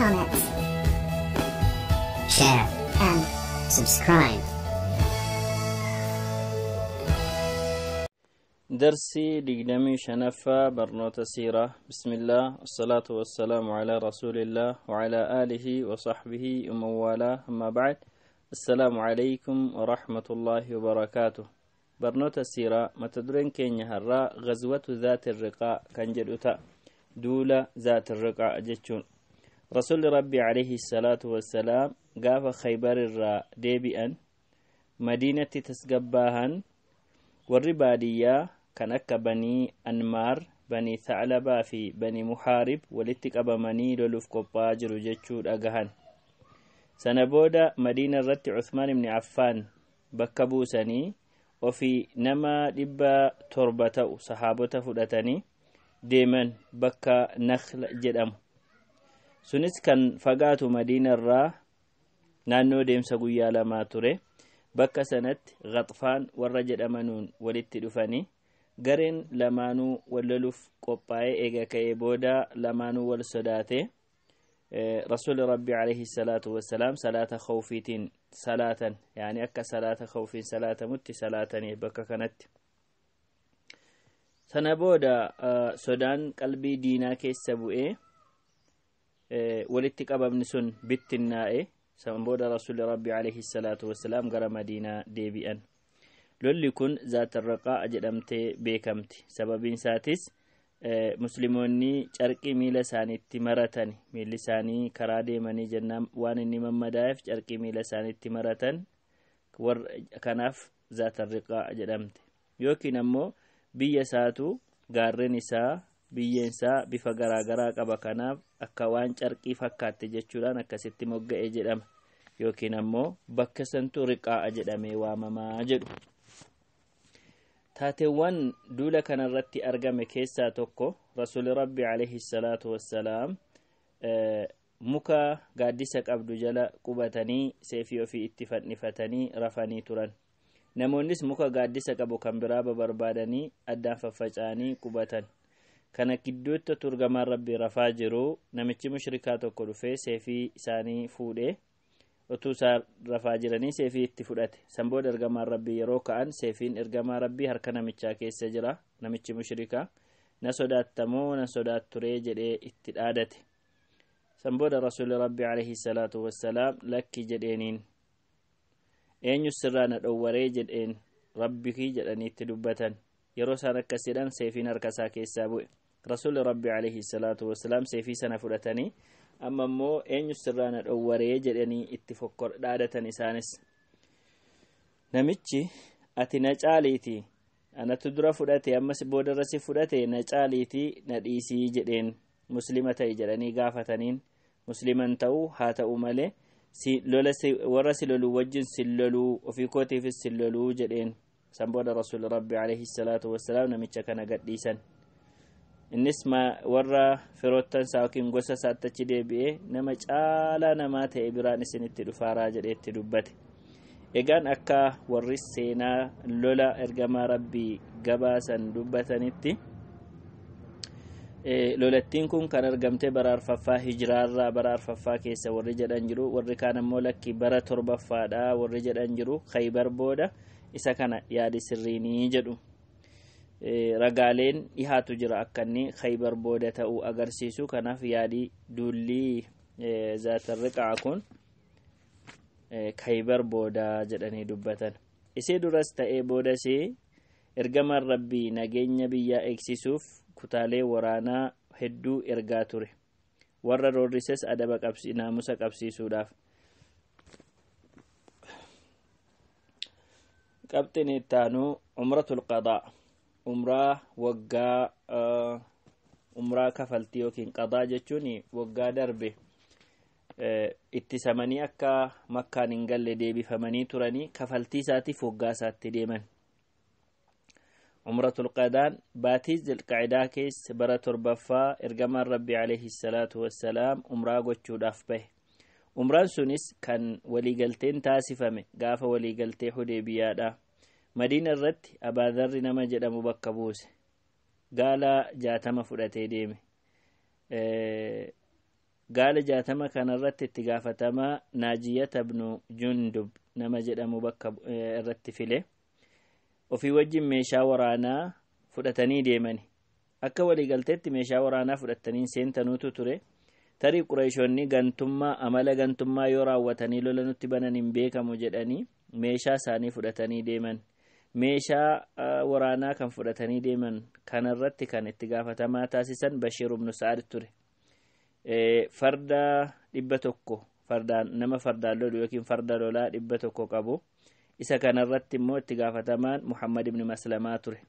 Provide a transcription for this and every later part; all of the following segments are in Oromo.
Comment. Share. And subscribe. درسي دقدمي شنفة برنوت سيرة. بسم الله والصلاة والسلام على رسول الله وعلى آله وصحبه ومن والاه، أما بعد، السلام عليكم ورحمة الله وبركاته. برنوت السيرة متدرين كينيا هرا غزوة ذات الرقاء كان جدوتا دولة ذات الرقاء جتشون. رسول ربي عليه الصلاة والسلام قاف خيبر الرا ديبئا مدينة تسقباهن warri baadiyyaa kan akka Banii Anmaar, Banii Thaclabaa fi Banii Muhaarib walitti qabamanii loluuf qophaa'aa jiru jechuu dhagahan. Sana booda Madiina irratti Uthmaan ibni Affaan bakka buusanii ofii nama 700 ta'u sahaabota fudhatanii deeman bakka Nakhla jedhamu. Sunis kan fagaatu Madiina irraa naannoo deemsa guyyaa 2 ture. Bakka sanatti Ghaxfaan warra jedhamanuun walitti dhufanii gareen lamaanuu wal loluuf qophaa'ee eega ka'ee booda lamaanuu wal sodaate. Rasuulli Rabbi alayhi salaatu wassalaam salaata khawfiitiin salaatan, yaani akka salaata khawfiin salaatamutti salaatanii bakka kanatti. Sana booda sodaan qalbii diinaa keessa bu'ee walitti qabamni sun bittinnaa'e. San booda Rasuulli Rabbi alayhi salaatu wassalaam gara Madiinaa deebi'an. Lolli kun Zaatarraqaa jedhamtee beekamti. Sababiin isaatis musliimoonni carqii miila isaaniitti maratan, miilli isaanii karaa deemanii jennaan waan inni mammadaa'eef carqii miila isaaniitti maratan, kanaaf Zaatarriqaa jedhamte. Yookiin ammoo biyya isaatu gaarreen isaa biyyeen isaa bifa garaagaraa qaba, kanaaf akka waan carqii fakkaatte jechuudhaan akkasitti mogga'e jedhama. Yookiin ammoo bakka santu riqaa'a jedhamee waamamaa jedhu. Taateewwan duula kanarratti argame keessaa tokko Rasuulli Rabbi alayhi salaatu wassalaam muka gaaddisa qabdu jala qubatanii seefii ofii itti fannifatanii rafanii turan. Namoonnis muka gaaddisa qabu kan biraa barbaadanii addaan faffaca'anii qubatan. Kana gidduutti turgamaan Rabbi rafaa jiru namichi mushrikaa tokko dhufee seefii isaanii fuudhee utuu isaan rafaa jiranii seefii itti fudhate. San booda ergamaan Rabbii yeroo ka'an seefiin ergamaa Rabbii harka namichaa keessa jira. Namichi mushrikaa na sodaattamoo na sodaatturee jedhee itti dhaadate. San booda Rasuulli Rabbi alayhi salaatu wassalaam lakki jedheeniin, eenyu sirraa na dhowwaree jedheen, Rabbi jedhanii itti dubbatan. Yeroo isaan akkas jedhan seefiin harka isaa keessaa bu'e. Rasuulli Rabbi alayhi salaatu wassalaam seefii sana fudhatanii amma immoo eenyu sirraa na dhowwaree jedhanii itti fokkor dhaadatan. Isaanis namichi ati na caaliitii anatu dura fudhate ammas boodarra si fudhate na caaliitii na dhiisii jedheen. Muslima ta'i jedhanii gaafataniin musliman ta'uu haa ta'u malee si lola warra si loluu wajjin si loluu ofii kootiifis si loluu jedheen. San booda Rasuulli Rabbi alayhi salaatu wassalaam namicha kana gadhiisan. Innis warra firoottan isaa yookiin gosa isaatti achi deebi'ee nama caalaa namaa ta'e biraan isinitti dhufaaraa jedhee itti dubbate. Egaan akka warri seenaa lola ergamaa Rabbii gabaasan dubbatanitti lolattiin kun kan argamte bara arfaffaa hijiraarraa bara arfaffaa keessa warri jedhan jiru, warri kaan ammoo lakki bara torbaffaadhaa warri jedhan jiru. Khaybar booda isa kana yaadi sirriinii jedhu. Ragaaleen dhihaatu jira akka inni Khaybar booda ta'uu agarsiisu. Kanaaf yaadi duulli Zaatarriqaa kun Khaybar booda jedhanii dubbatan. Isee duras ta'ee boodasee ergamaan Rabbii nageenya biyyaa eegsisuuf kutaalee waraanaa hedduu ergaa ture. Warra roorrises adaba naamusa qabsiisuudhaaf. Qabxiin itti aanu Umratul Qadaa. Umraa waggaa umraa kafaltii yookiin qadaa jechuun waggaa darbe ittisamanii akka Makkaan hin galle deebifamanii turanii kafaltii isaatiif waggaa isaatti deeman. Umratul Qadaan baatii Zilqaa'idaa keessa bara 7ffaa ergamaan Rabbi alayhi salaatu wassalaam umraa gochuudhaaf bahe. Umraan sunis kan waliigalteen taasifame gaafa waliigaltee Hudeebiyaadha. Madiina irratti Abaadarri nama jedhamu bakka buuse. Gaala 60 fudhatee deeme. Gaala 60 kanarratti itti gaafatamaa Naajiyata ibnu Jundub nama jedhamu bakka irratti file. Ofii wajjin meeshaa waraanaa fudhatanii deemani. Akka waliigalteetti meeshaa waraanaa fudhatanii seentanuutu ture. Tarii Qureeshonni gantummaa, amala gantummaa yoo raawwatanii lola nutti banan hin beekamu jedhanii meeshaa isaanii fudhatanii deeman. Meeshaa waraanaa kan fudhatanii deeman kanarratti kan itti gaafatamaa taasisan Bashiir ibnu Sa'ad ture. Farda 100, fardaan nama fardaan lolu yookiin farda lolaa 100 qabu. Isa kanarratti immoo itti gaafatamaan Muhammad ibn Maslamaa ture.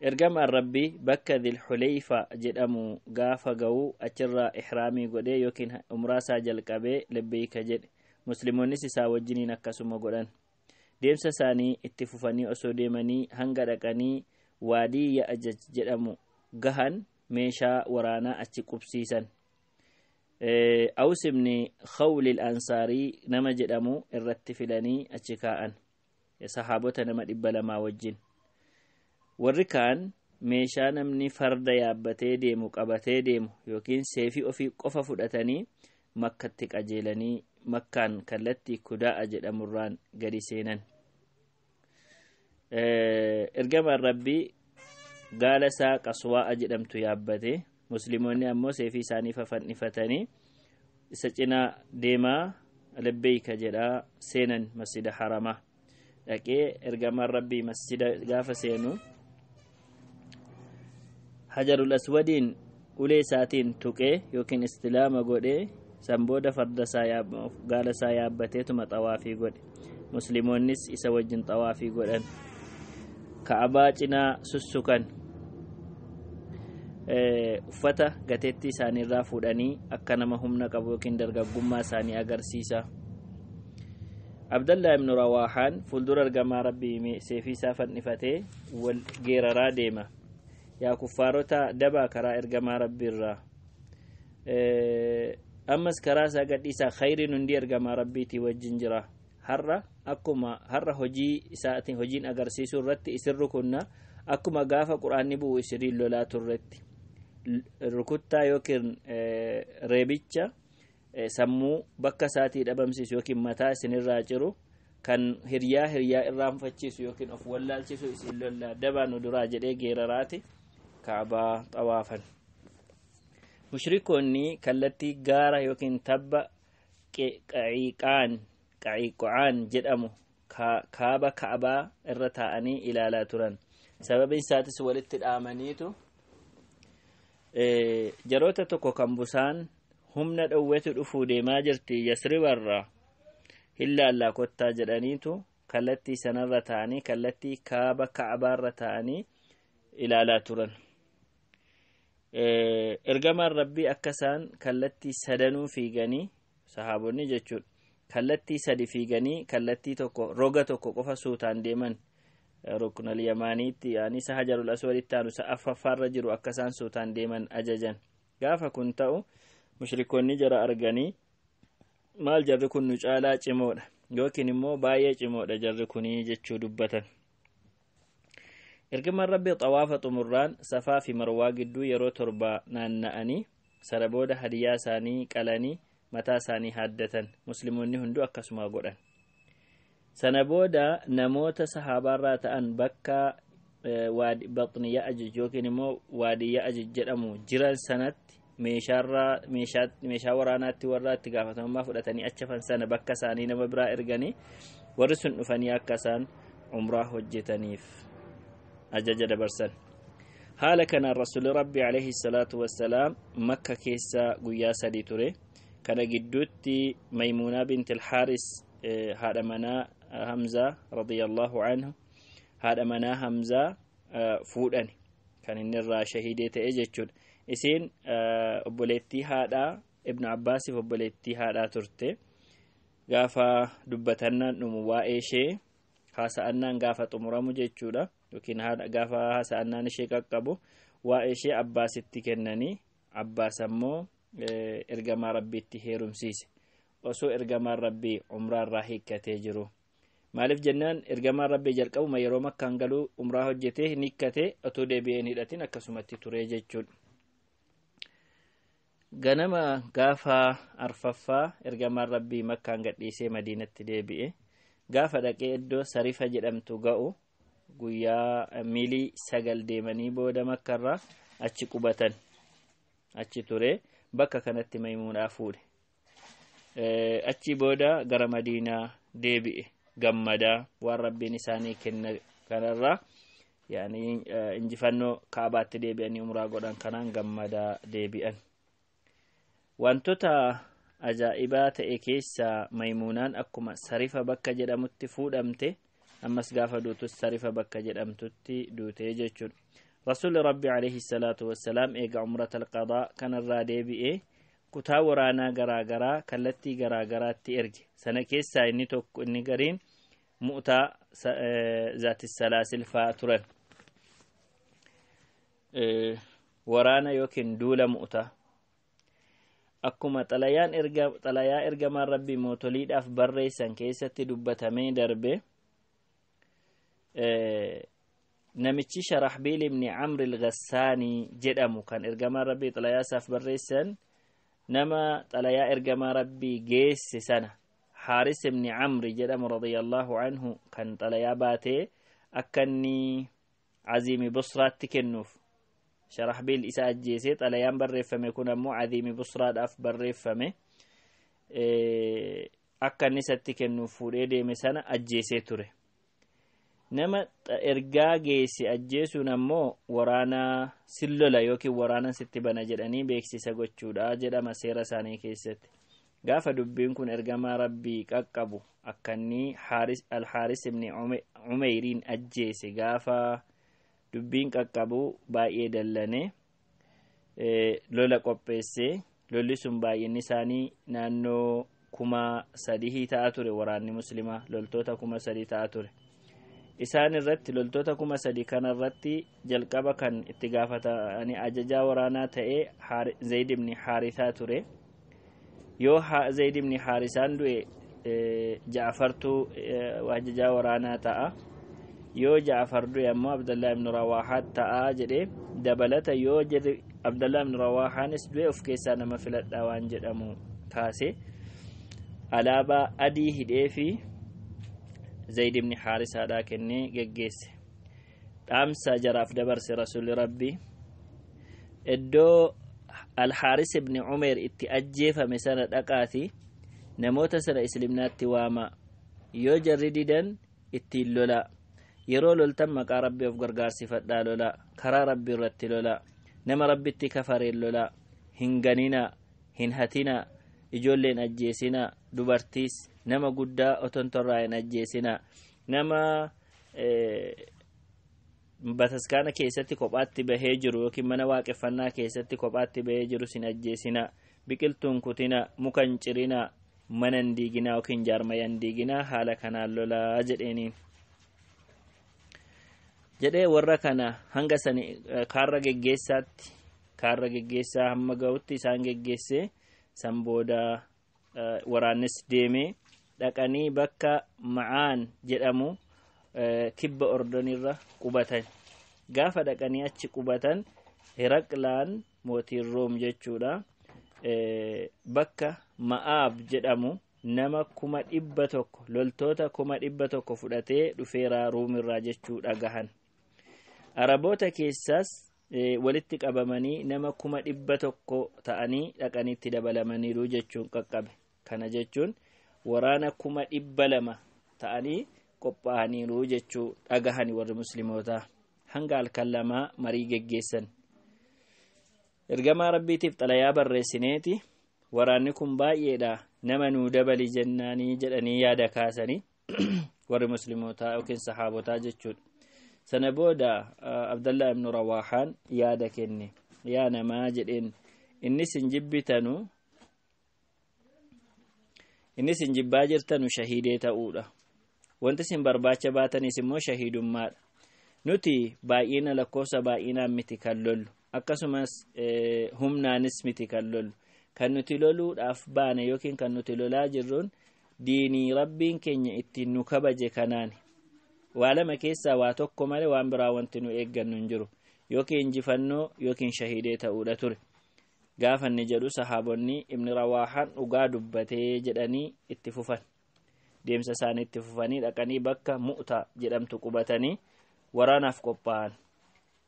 Ergamaan Rabbii bakka Dhil-Xuleyfa jedhamu gaafa ga'u achirraa ihraamii godhee yookiin umraa isaa jalqabee labbeeyka jedhe. Musliimoonnis isaa wajjiniin akkasuma godhan. Deemsa isaanii itti fufanii osoo deemanii hanga dhaqanii Waadii Ya'ajaj jedhamu gahan meeshaa waraanaa achi qubsiisan. Aws ibn Khawlil Ansaarii nama jedhamu irratti filanii achi kaa'an. Sahaabota nama 200 wajjin. Warri kaan meeshaa namni farda yaabbatee deemu qabatee deemu yookiin seefii ofii qofa fudhatanii Makkatti qajeelanii Makkaan kallattii Kudaa'a jedhamurraan gadi seenan. Ergamaan Rabbii gaala isaa Qaswaa'a jedhamtu yaabbate. Musliimoonni ammoo seefii isaanii fafannifatanii isa cinaa deemaa labbeeyka jedhaa seenan masjida haramaa. Dhaqee ergamaan Rabbii masjida gaafa seenu Hajarul Aswadiin ulee isaatiin tuqee yookiin istilaama godhee san booda farda isaa gaala isaa yaabbateetuma xawaafii godhe. Musliimoonnis isa wajjin xawaafii godhan. Ka'abaa cinaa sussukan. Uffata gateettii isaaniirraa fuudhanii akka nama humna qabu yookiin dargaggummaa isaanii agarsiisa. Abdallah ibn Rawaahaan fuuldura ergamaa Rabbii seefii isaa fannifatee wal geeraraa deema. Yaa kuffaarota, dabaa karaa ergamaa Rabbiirraa. Ammas karaa isaa gadhiisaa, khayriin hundi ergamaa Rabbiitii wajjin jira. Har'a akkuma har'a hojii isaatiin hojiin agarsiisuu irratti isin rukunna, akkuma gaafa quraanni bu'u isiniin lolaa turretti. Rukuttaa yookiin reebicha sammuu bakka isaatii dhabamsiisu yookiin mataa isinirraa ciru kan hiriyaa hiriyaa irraanfachiisu yookiin of wallaalchisu isin lollaa, dabaa nu duraa jedhee geeraraati Kaabaa xawaafan. Mushrikoonni kallattii gaara yookiin tabba Qa'iiqaan jedhamu kaaba Ka'abaa irra taa'anii ilaalaa turan. Sababiin isaatis walitti dhaamaniitu jaroota tokko kan busaan humna dhowwetu dhufuu deemaa jirti Yasribarraa hin laallaa kottaa jedhaniitu kallattii sanarra taa'anii kallattii kaaba Ka'abaarra taa'anii ilaalaa turan. Ergamaan Rabbii akka isaan kallattii sadanuu fiiganii, sahaabonni jechuudha, kallattii sadi fiiganii kallattii tokko roga tokko qofa suutaan deeman, ruknal yamaaniitti yaani isa Hajarul Aswaditti aanu isa afaffaarra jiru akka isaan suutaan deeman ajajan. Gaafa kun ta'u mushrikoonni jara arganii, maal jarri kun nu caalaa cimoodha yookiin immoo baay'ee cimoodha jarri kunii jechuu dubbatan. Ergamaan Rabbii xawaafa xumurraan Safaa fi Marwaa gidduu yeroo 7 naanna'anii sana booda hadiyaa isaanii qalanii mataa isaanii haaddatan. Musliimoonni hunduu akkasuma godhan. Sana booda namoota sahaabaarraa ta'an bakka Baxni Ya'ajuj yookiin immoo Waadii Ya'ajuj jedhamu jiran sanatti meeshaa waraanaatti warra itti gaafatamummaa fudhatanii achi hafan sana bakka isaanii nama biraa erganii warri sun dhufanii akka isaan umraa hojjetaniif ajaja dabarsan. Haala kanaan Rasuulli Rabbi alayhi salaatu wassalaam Makka keessa guyyaa 3 ture. Kana gidduutti Maymuunaa bint al-Haaris, haadha manaa Hamzaa radiyallahu anhu, haadha manaa Hamzaa fuudhan, kan inni irraa shahiidee ta'e jechuudha. Isiin obboleettii haadhaa Ibn Abbaasiif obboleettii haadhaa turte. Gaafa dubbatannaan dhumu, waa'ee ishee haasa'annaan gaafa xumuramu jechuudha, yookiin gaafa haasa'annaan ishee qaqqabu, waa'ee ishee Abbaasitti kennanii Abbaas ammoo ergamaa Rabbiitti heerumsiise osoo ergamaan Rabbii umraarraa hiikkatee jiru. Maaliif jennaan, ergamaan Rabbii jalqabuma yeroo Makkaan galuu umraa hojjetee hin hiikkatee otoo deebi'ee hin hidhatin akkasumatti ture jechuudha. Ganama gaafa arfaffaa ergamaan Rabbii Makkaan gadhiisee Madiinatti deebi'e. Gaafa dhaqee iddoo Sarifa jedhamtu ga'u, guyyaa miilii 9 deemanii booda Makkarraa achi qubatan. Achi ture, bakka kanatti Maymuunaa fuudhe. Achi booda gara Madiinaa deebi'e, gammadaa waan Rabbiin isaanii kenna kanarraa, yaani injifannoo Kaabaatti deebi'anii umraa godhan kanaan gammadaa deebi'an. Wantoota ajaa'ibaa ta'e keessaa, Maymuunaan akkuma Sarifa bakka jedhamutti fuudhamte, ammas gaafa duutus Sarifa bakka jedhamtutti duutee jechuudha. Rasuulli Rabbi alayhi salaatu wassalaam eega umrata alqadaa kanarraa deebi'ee kutaa waraanaa garaagaraa kallattii garaagaraatti erge. Sana keessaa inni tokko, inni gariin Mu'taa, Zaati Salaasil fa'aa turan. Waraana yookiin duula Mu'taa. Akkuma xalayaan erga xalayaa ergamaan Rabbii mootoliidhaaf barreessan keessatti dubbatamee darbe, namichi Sharaxbiil ibni Camri Ilgassaanii jedhamu kan ergamaan Rabbii xalayaa isaaf barreessan, nama xalayaa ergamaa Rabbii geesse sana, Haaris ibni Camri jedhamu radiyallahu anhu, kan xalayaa baatee akka inni Aziimi Busraatti kennuuf Sharaxbiil isa ajjeesee, xalayaan barreeffame kun ammoo Aziimi Busraadhaaf barreeffame, akka inni isatti kennuuf fuudhee deeme sana ajjeesee ture. Nama ergaa geesse ajjeesuun ammoo waraanaa sin lola yookiin waraana sitti bana jedhanii beeksisa gochuudha jedhama seera isaanii keessatti. Gaafa dubbiin kun ergamaa Rabbii qaqqabu, akka inni Alhaaris ibni Umeyriin ajjeese gaafa dubbiin qaqqabu, baay'ee dallane, lola qopheesse. Lolli sun baay'inni isaanii naannoo 3000 ta'a ture. Waraanni Muslimaa loltoota 3000 ta'a ture. Isaan irratti, loltoota 3000 kana irratti, jalqaba kan itti gaafatanii ajajaa waraanaa ta'e Zayd ibni Haarisaa ture. Yoo Zayd ibni Haarisaan du'e, Ja'afartu ajajaa waraanaa ta'a. Yoo Ja'afar du'e ammoo Abdallah ibn Rawaahaa ta'a jedhee, dabalata yoo jedhe Abdallah ibn Rawaahaanis du'e of keessaa nama filadhaa waan jedhamu kaase. Alaabaa adii hidhee fi Zayd ibni Haarisaadhaa kennee geggeesse. Dhaamsa jaraaf dabarse Rasuulli Rabbii: iddoo Alhaaris ibni Umeer itti ajjeefame sana dhaqaati namoota sana Islimnaatti waama. Yoo jarri didan ittiin lolaa. Yeroo loltan maqaa Rabbii of gargaarsifadhaa lolaa. Karaa Rabbii irratti lolaa. Nama Rabbitti kafareen lolaa. Hin ganinaa, hin hatinaa, ijoolleen ajjeesinaa, dubartiis nama guddaa otontorraa hin ajjeesinaa. Nama bataskaana keessatti kophaatti bahee jiru yookiin mana waaqeffannaa keessatti kophaatti bahee jiru sin ajjeesinaa. Biqiltuun kutinaa, muka hin cirinaa, mana hin diiginaa yookiin jaarmaya hin diiginaa. Haala kanaan lolaa jedheeniin jedhee, warra kana hanga sani kaarra geggeessaatti, kaarra geggeessaa hamma ga'utti isaan geggeessee, san booda waraannis deemee dhaqanii bakka Ma'aan jedhamu kibba Ordonirra qubatan. Gaafa dhaqanii achi qubatan, Heraqlaan mootiin Room jechuudha, bakka Ma'aab jedhamu nama 100,000, loltoota 100,000 fudhatee dhufeeraa Ruumirraa jechuu dhagahan. Araboota keessaas walitti qabamanii nama 100,000 ta'anii dhaqaniitti dabalamaniiru jechuun qaqqabe. Kana jechuun waraana 200,000 ta'anii qophaa'aniiru jechuu dhagahani warri Muslimootaa. Hanga halkan lamaa marii geggeessan. Ergamaa Rabbiitiif xalayaa barreessineeti, waraanni kun baay'eedha, nama nuu dabali jennaanii jedhanii yaada kaasanii warri Muslimootaa yookiin sahaabotaa jechuudha. Sana booda Abdallah ibnu Rawaahaan yaada kenne. Yaa namaa jedheen, innis hin jibbitanu, innis hin jibbaa jirtanu shahiidee ta'uudha. Wanti isin barbaacha baatanis immoo shahiidummaadha. Nuti baay'ina lakkoofsa baay'inaan miti kan lollu, akkasumas humnaanis miti kan lollu. Kan nuti loluudhaaf baane yookiin kan nuti lolaa jirruun diinii Rabbiin keenya ittiin nu kabaje kanaani. Waa lama keessaa waa tokko malee waan biraa wanti nu eeggannu hin jiru, yookiin injifannoo yookiin shahiidee ta'uudha ture. Gaafa inni jedhu sahaabonni Ibni Rawaahaan dhugaa dubbatee jedhanii itti fufan. Deemsa isaanii itti fufanii dhaqanii bakka Mu'taa jedhamtu qubatanii waraanaaf qophaa'an.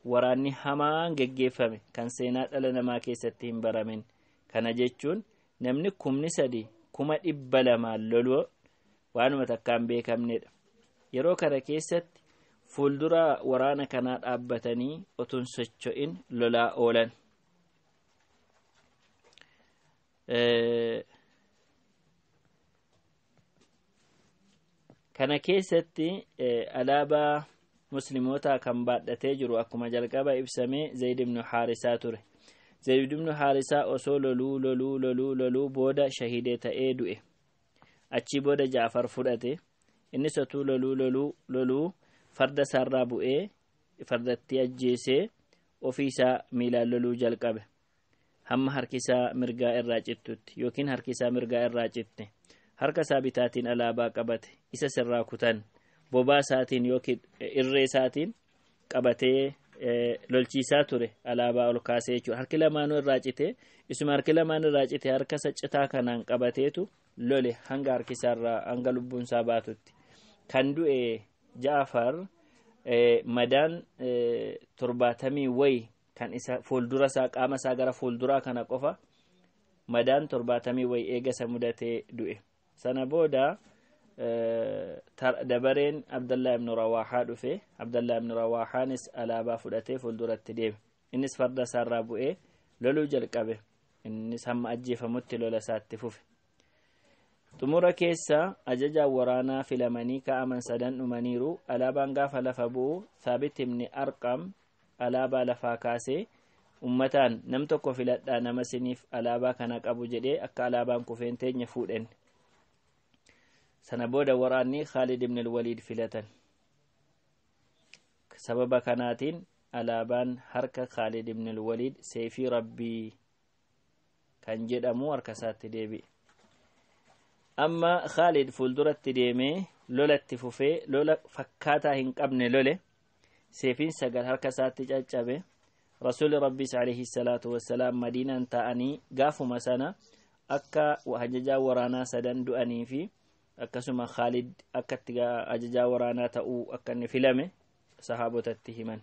Waraanni hamaan geggeeffame kan seenaa dhala namaa keessatti hin baramin. Kana jechuun namni 3,000 200,000 loluu waanuma takkaan beekamnedha. Yeroo kana keessatti fuuldura waraana kanaa dhaabbatanii otuun socho'in lolaa oolan. Kana keessatti alaabaa muslimootaa kan baadhatee jiru akkuma jalqaba ibsame Zayd ibn Haarisaa ture. Zayd ibn Haarisaa osoo loluu loluu loluu loluu booda shahidee ta'ee du'e. Achii booda Jaafar fudhate. Innis otuu loluu loluu loluu farda isaarraa bu'ee fardatti ajjeesee ofii isaa miilaan loluu jalqabe. Hamma harki isaa mirgaa irraa cittutti yookiin harki isaa mirgaa irraa citte. Harka isaa bitaatiin alaabaa qabate. Isa sirraa kutan. Bobaa isaatiin yookiin irree isaatiin qabatee lolchiisaa ture alaabaa ol kaasee jechuudha. Harki lamaanuu irraa cite. Isuma harki lamaan irraa cite harka isa citaa kanaan qabateetu lole hanga harki isaarraa hanga lubbuun isaa baatutti. Kan du'e Jaafar madaan 70 wayi kan isa fuuldura isaa qaama isaa gara fuulduraa kana qofa madaan 70 wayi eega isa mudatee du'e. Sana booda dabareen Abdallah ibn Rawaahaa dhufe. Abdallah ibn Rawaahaanis alaabaa fudhatee fuulduratti deeme. Innis farda isaarraa bu'ee loluu jalqabe. Innis hamma ajjeefamutti lola isaatti fufe. Xumura keessa ajajaan waraanaa filamanii kaa'aman sadan dhumaniiru. Alaabaan gaafa lafa bu'u Thaabit ibn Arqam alaabaa lafaa kaasee ummataan nam tokko filadhaa nama siniif alaabaa kana qabu jedhee akka alaabaan kufeen teenya fuudhen. Sana booda waraanni Khaalid ibn al-Waliid filatan. Sababa kanaatiin alaabaan harka Khaalid ibn al-Waliid seefii Rabbii kan jedhamu harka isaatti deebi'e. Amma Khaalid fuulduratti deemee lolatti fufee lola fakkaataa hin qabne lole. Seefiin 9 harka isaatti caccabe. Rasuulli Rabbiis alayhi salaatu wassalaam Madiinaan taa'anii gaafuma sana akka ajajaa waraanaa sadan du'anii fi akkasuma Khaalid akka itti ajajaa waraanaa ta'uu akka inni filame sahaabotatti himan.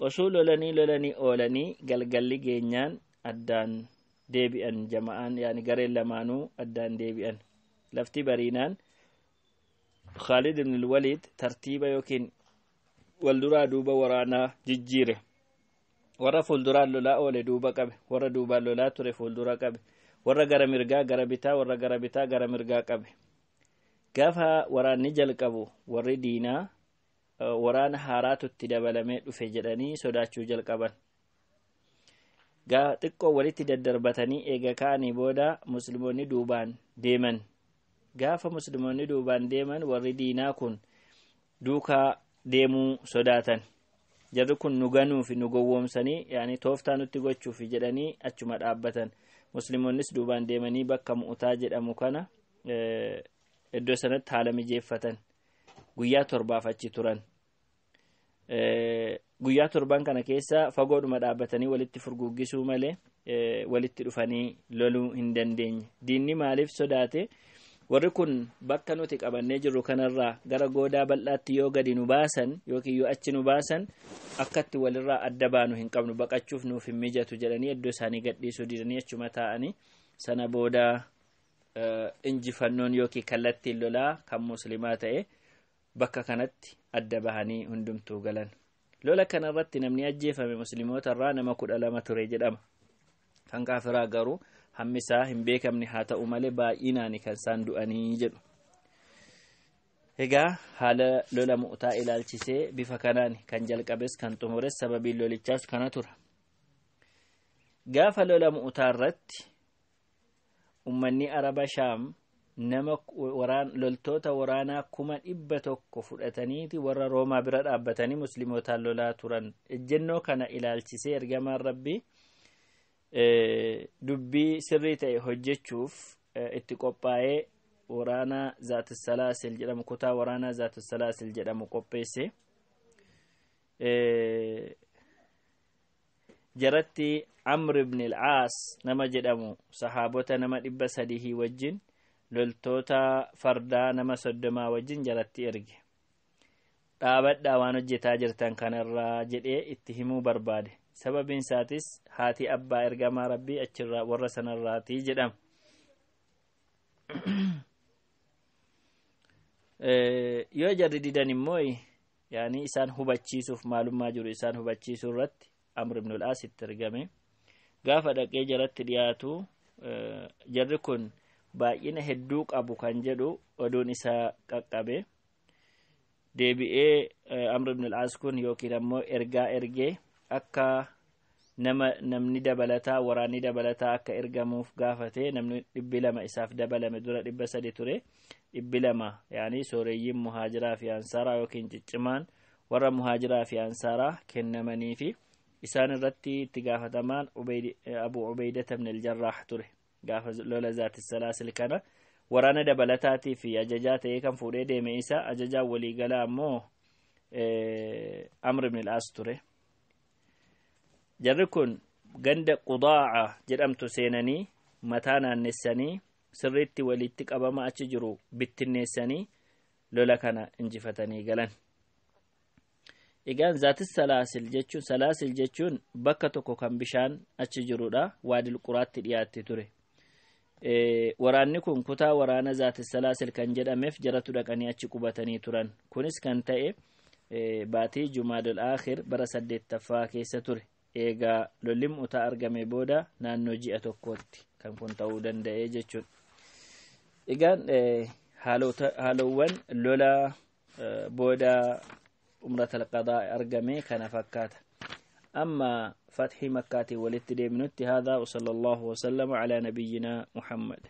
Osoo lolanii lolanii oolanii galgalli geenyaan addaan deebi'an jama'aan yaani gareen lamaanuu addaan deebi'an. Lafti bariinaan Khaalid ibn al-Waliid tartiiba yookiin walduraa duuba waraanaa jijjiire. Warra fuulduraan lolaa oole duuba qabe, warra duubaan lolaa ture fuuldura qabe, warra gara mirgaa gara bitaa, warra gara bitaa gara mirgaa qabe. Gaafa waraanni jalqabu warri diinaa waraana haaraatu itti dabalamee dhufe jedhanii sodaachuu jalqaban. Xiqqoo walitti daddarbatanii eega ka'anii booda musliimoonni duubaan deeman. Gaafa musliimoonni duubaan deeman warri diinaa kun duukaa deemuu sodaatan. Jarri kun nu ganuufi nu gowwoomsanii yaani tooftaa nutti gochuufi jedhanii achuma dhaabbatan. Musliimoonnis duubaan deemanii bakka Mu'utaa jedhamu kana iddoo sanatti haala mijeeffatan. Guyyaa 7 achi turan. Guyyaa 7 kana keessa fagoodhuma dhaabbatanii walitti furguggisuu malee walitti dhufanii loluu hin dandeenye. Diinni maaliif sodaate? Warri kun bakka nuti qabannee jirru kanarraa gara goodaa bal'aatti yoo gadi nu baasan yookiin yoo achi nu baasan akkatti walirraa adda baanu hin qabnu, baqachuuf nuuf hin mijatu jedhanii iddoo isaanii gadhiisuu didanii achuma taa'anii. Sana booda injifannoon yookiin kallattiin lolaa kan muslimaa ta'e bakka kanatti adda bahanii hundumtuu galan. Lola kanarratti namni ajjeefame musliimoota irraa nama 12 ture jedhama. Kan kaafiraa garuu hammi isaa hin beekamne haa ta'u malee baay'inaan kan isaan du'anii jedhu. Egaa haala lola Mu'taa ilaalchisee bifa kanaan kan jalqabes kan xumures sababiin lolichaas kana tura. Gaafa lola Mu'taa irratti ummanni Araba Shaam nama loltoota waraanaa 100,000 fudhataniiti warra Roomaa bira dhaabbatanii muslimootaan lolaa turan. Ejjennoo kana ilaalchisee ergamaan Rabbii dubbii sirrii ta'e hojjechuuf itti qophaa'ee waraanaa Zaatu Salaasil jedhamu kutaa waraanaa Zaatu Salaasil jedhamu qopheesse. Jaratti Amr ibn al-Aas nama jedhamu sahaabota nama 300 wajjin, loltoota fardaa nama 30 wajjin jaratti erge. Dhaabadhaa waan hojjetaa jirtan kanarraa jedhee itti himuu barbaade. Sababiin isaatis haati abbaa ergamaa Rabbii achirraa warra sanarraatii jedhama. Yoo jarri didan immoo, yaani isaan hubachiisuuf, maalummaa jiru isaan hubachiisuu irratti Amr ibn al-Aas itti ergame. Gaafa dhaqee jaratti dhiyaatu, jarri kun baay'ina hedduu qabu kan jedhu oduun isaa qaqqabe. Deebi'ee Amr ibn al-Aas kun yookiin ammoo ergaa ergee akka nama namni dabalataa, waraanni dabalataa akka ergamuuf gaafate. Namni 200 isaaf dabalame. Dura 300 ture, 200, yaani sooreyyiin muhaajiraa fi ansaaraa yookiin ciccimaan warra muhaajiraa fi ansaaraa kennamanii fi isaan irratti itti gaafatamaan Abu Ubeydata ibn al-Jarraah ture. Gaafa lola Zaati Salaasil kana waraana dabalataatii fi ajajaa ta'ee kan fuudhee deeme isa. Ajajaa waliigalaa ammoo Amr ibn al-Aas ture. Jarri kun ganda Qudaa'a jedhamtu seenanii, mataa naannessanii, sirriitti walitti qabama achi jiru bittinneessanii, lola kana injifatanii galan. Egaan Zaatis Salaasil jechuun, salaasil jechuun bakka tokko kan bishaan achi jirudha. Waadil Quraatti dhiyaatti ture. Waraanni kun kutaa waraana Zaatis Salaasil kan jedhameef jaratu dhaqanii achi qubatanii turan. Kunis kan ta'e baatii Jumaadul Aakhir bara 8ffaa keessa ture. Eegaa lolli Mu'taa argame booda naannoo ji'a tokkootti kan kun ta'uu danda'e jechuudha. Egaan haalowwan lola booda umratal qadaa argame kana fakkaata. Amma fathii Makkaatiin walitti deemnutti, هذا وصلى الله وسلم على نبينا محمد.